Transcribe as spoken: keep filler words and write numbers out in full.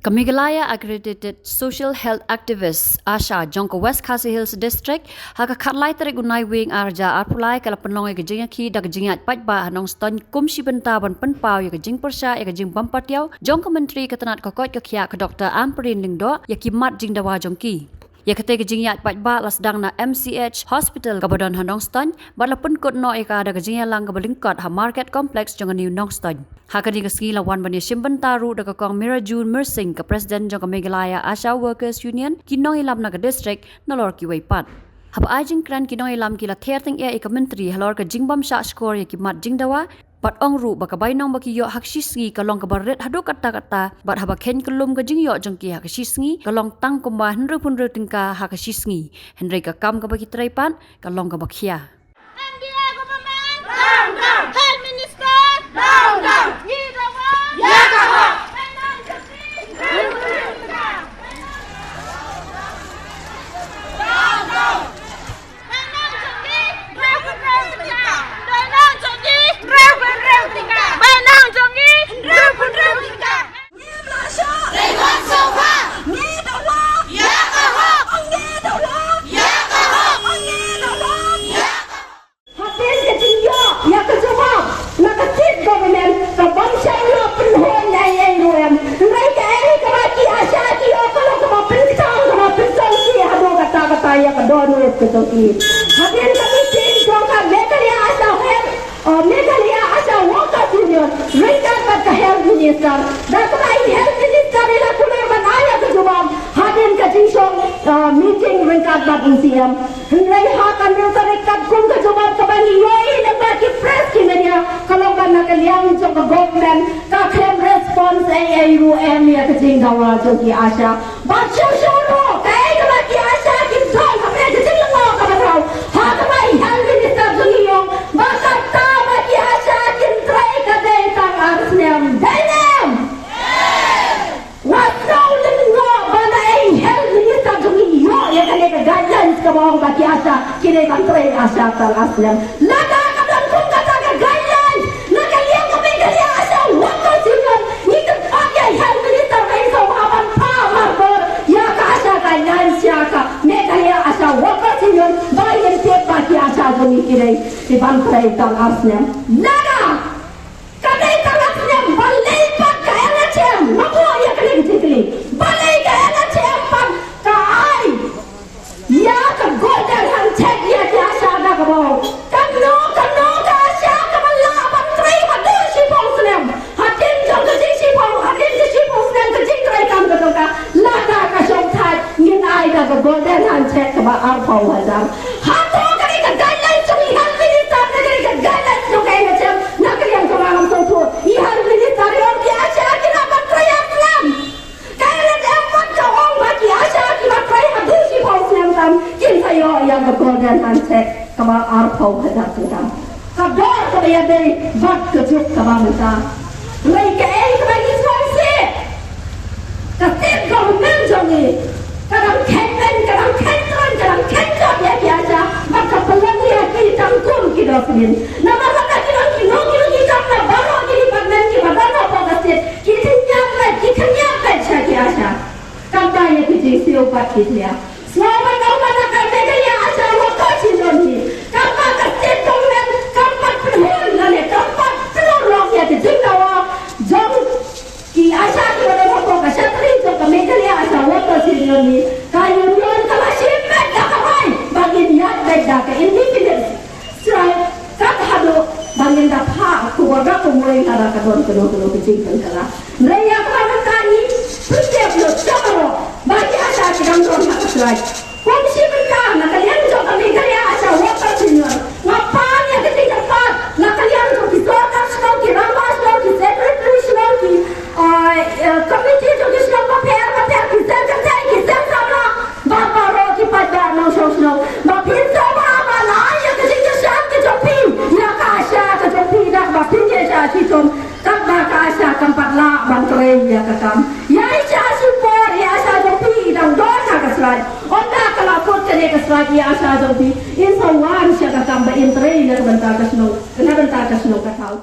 Ka Meghalaya Accredited Social Health Activist, ASHA, jong ka West Khasi Hills District, ha ka khatlai tarik u Naiwieng arhajar arphew lai ka la pynlong ïa ka jingïakhih da ka jingïaid paidbah ha Nongstoiñ kum shi bynta ban pynpaw ïa ka jingpyrshah ïa ka jingbym patiaw jong ka Myntri ka tnat ka koit ka khiah ka Doctor Ampareen Lyngdoh ïa ki mat jingdawa jong ki. Ïa katei ka jingïaid paidbah la sdang na M C H Hospital kaba don ha Nongstoiñ bad la pynkut noh ïa ka da ka jingïalang kaba lyngkot ha Market Complex jong ka New Nongstoiñ. Ha kane ka sngi la wan ban ïashim bynta ruh da ka Kong Mirajul Myrsing, ka President jong ka Meghalaya ASHA Workers Union, ki nongïalam na ka district, nalor kiwei pat. Haba ai jingkren, ki nongïalam ki la ther tyngeh ïa ka Myntri halor ka jingbym shah shkor ïa ki mat jingdawa, bad ong ruh ba ka bainong ba ki ïoh ha ka shi sngi ka long kaba rit haduh katta katta, bad haba kheiñ kyllum ka jingïoh jong ki ha ka shi sngi ka long tang kumba hynriewphew hynriew tyngka ha ka shi sngi. Hynrei ka kam kaba ki trei pat ka long kaba khia. M D A government. Down, down. Health Minister. Down, down. Ngi dawa. Ïa ka hok. Hapdeng ka jingïoh ïa ka jubab na ka state government, ka bym shym la pynhun ei ei ruh em. Hynrei kaei kaba ki ASHA ki ïoh ka long kaba pynkthang, kaba pynsngewsih haduh katta katta ïa ka dohnud ka jong ki. Hadien ka meeting jong ka Meghalaya ASHA Health, uh, Meghalaya ASHA Workers Union ryngkat bad ka Health Minister, da kaba i Health Minister i la kular ban ai ïa ka jubab hadien ka jingshong, uh, meeting ryngkat bad u C M. Hynrei ha ka hynriew tarik katkum ka jubab kaba ngi ïohi lyngba ki press ki media, ka long ba na ka liang jong ka government ka khlem response ei ei ruh em ïa ka jingdawa jong ki ASHA. Bad shuh shuh ruh kaei kaba ki ASHA ki don hapdeng ka jinglyngngoh kaba khraw, ha kaba i Health Minister jong ngi i ong ba kata ba ki ASHA kin trei ka dei tang ar snem. Dei ne em? Nga sngew lyngngoh ba na ei Health Minister jong ngi i ïoh ïa kane ka guidelines kaba ong ba ki ASHA ki dei ban trei ASHA tang ar snem. Lada ka don kum kata ka guidelines na ka liang ka Meghalaya ASHA Workers Union, ngi kyrpad ïa i Health Minister ba in sngewbha ban phah markhor ïa ka ASHA guidelines sha ka Meghalaya ASHA Workers Union ba in tip ba ki ASHA jong ngi ki dei ban trei tang ar snem. Lada ka dei tang ar snem, balei pat ka N H M, nga buh ïa kane ka jingkylli, balei ka N H M pat ka ai ïa ka golden handshake ïa ki ASHA da kaba ong, kano kano ka ASHA kaba lah ban trei haduh shiphew snem, hadien jong ka jingshiphew, hadien ka shiphew snem ka jingtrei kam ka jong ka, lada ka shong thait ngin ai da ka golden handshake kaba arphew hajar. Hato kane ka guidelines jong i Health Minister ne kane ka guidelines jong ka N H M? Na ka liang jong nga ngam sngewthuh. I Health Minister i ong ki ASHA ki lah ban trei ar snem. Ka N H M pat ka ong ba ki ASHA kiba trei haduh shiphew snem tam kin sa ïoh ïa ka golden handshake kaba arphew hajar tyngka. Ka dor kaba ïadei bad ka juk kaba mynta. Hynrei kaei kaba ngi sngewsih, ka state government jong ngi ka dang kheiñ beiñ, ka dang kheiñ kren, ka dang kheiñ jot ïa ki ASHA bad ka pynlong ïa ki tang kum ki dustbin. Namar kata ki long ki nongkynnoh ki kam na baroh ki department kiba don hapoh ka state, ki khynñiat beit, ki khynñiat beit sha ki ASHA. Kata ïa ki jingsiew bad ki tlia. Sngewbha ban ong ba na ka Meghalaya ASHA Workers Union hi, kam ba ka state government kam pat pynhun lane kam pat pynurlong ïa ka jingdawa jong ki ASHA kiba don hapoh ka shatri jong ka Meghalaya ASHA Workers Union hi, ka union ka la shim beit da ka rai ba ngin ïaid beit da ka indefinite strike kat haduh ba ngin da phah khubor da kumwei lada ka don kano kano ka jingpynkylla. Hynrei ïa kaba mynta ngi pyntip lut shabaroh ba ki ASHA ki dang don ha ka strike. Kum shi bynta na ka liang jong ka Meghalaya ASHA Workers Union, nga pan ïa ka jingkyrpad na ka liang jong ki sorkar shnong, ki rangbah shnong, ki secretary shnong, ki, ah, eh, committee jong ki shnong bapher bapher, ki seng kynthei, ki seng samla, bad baroh ki paidbah nongshong shnong, ba phin sngewbha ban ai ïa ka jingkyrshan ka jong phi ïa ka ASHA ka jong phi da kaba phin ïaishah shitom. Katba ka ASHA kam pat lah ban trei ïa ka kam. Ïaishah shipor, ïa ASHA jong phi i dang don ha ka strike. Ynda ka la kut kane ka strike ïa ASHA jong phi, in sa wan sha ka kam ba in trei na ka bynta ka shnong, na bynta ka shnong ka thaw.